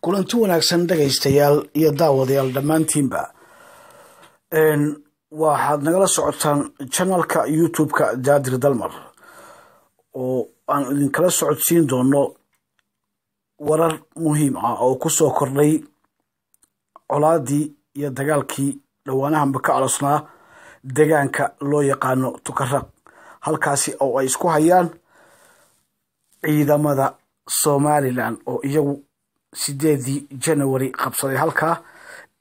Kulanti wanaagsan, dhegaystayaal iyo daawadayaal dhammaantiinba. Waxaad nagala socotaan channelka YouTube-ka Jaadir Dalmar, oo aan idinkala socodsiin doono warar muhiim ah oo ku soo kordhay colaadii iyo dagaalkii dhowaanahanba ka alosnaa degaanka loo yaqaano Tukaraq, halkaasi oo ay isku hayaan ciidamada Somalilan oo iyagu 8dii January qabsaday halkaa,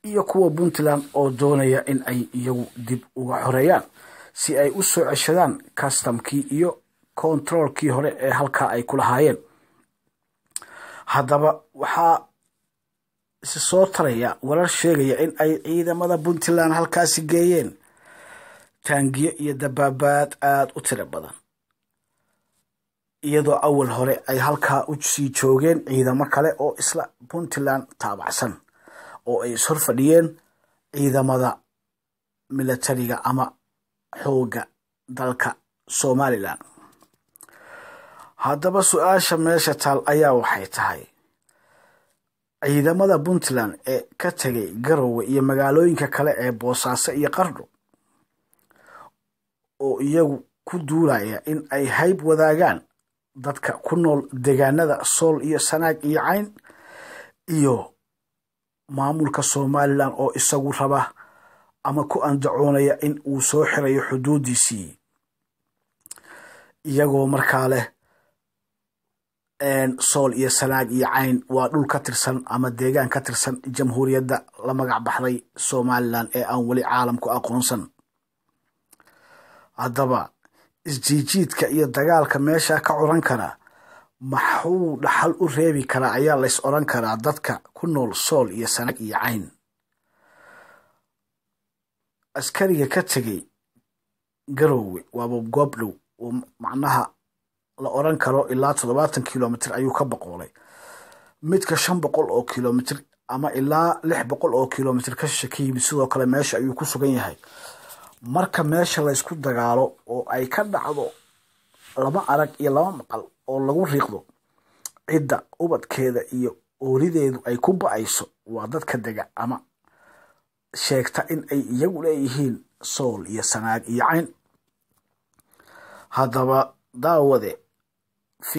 iyo kuwa Puntland oo doonaya in ay iyagu dib uga xoreeyaan si ay u soo ceshadaan customkii iyo controolkii hore ee halkaa ay ku lahaayeen. Haddaba waxaa isi soo taraya warar sheegaya in ay ciidamada Puntland halkaasi geeyeen taangiyo iyo dabaabaad aada u tiro badan, iyadoo awal hore ay halkaa u sii joogeen ciidamo kale oo isla Puntland taabacsan, oo ay ishor fadhiyeen ciidamada milatariga ama xoogga dalka Somalilan. Haddaba su-aasha meesha taal ayaa waxay tahay: ciidamada Puntland ee ka tegay Garowe iyo magaalooyinka kale ee Boosaaso iyo Qardho, oo iyagu ku duulaya in ay hayb wadaagaan dadka ku nool degaanada Sool iyo Sanaag iyo Cayn, iyo maamulka Somalilan oo isagu raba ama ku andacoonaya in uu soo xirayo xuduudiisii, iyagoo markaa leh Sool iyo Sanaag iyo Cayn waa dhul ka tirsan ama deegaan ka tirsan jamhuuriyadda la magac baxday Somalilan ee aan weli caalamku aqoonsan? Haddaba isjiijiidka iyo dagaalka meesha ka curan kara maxuu dhaxal u reebi karaa, ayaa lays oran karaa, dadka ku nool Sool iyo Sanaag iyo Cayn? Askariga ka tegey Garoowe waaba goobdhow, oo macnaha la oran karo ilaa 70 kilomitr ayuu ka boqoolay. Midka 500 oo kilomitr ama ilaa 600 oo kilomitr ka shishe ka yimid sidoo kale meesha ayuu ku sugan yahay. Marka meesha laysku dagaalo oo ay ka dhacdo lama arag iyo lama maqal oo lagu riiqdo, cidda ubadkeeda iyo oorideedu ay ku ba-ayso waa dadka dega ama sheegta in ay iyagu leeyihiin Sool iyo Sanaag iyo Cayn. Haddaba daawade,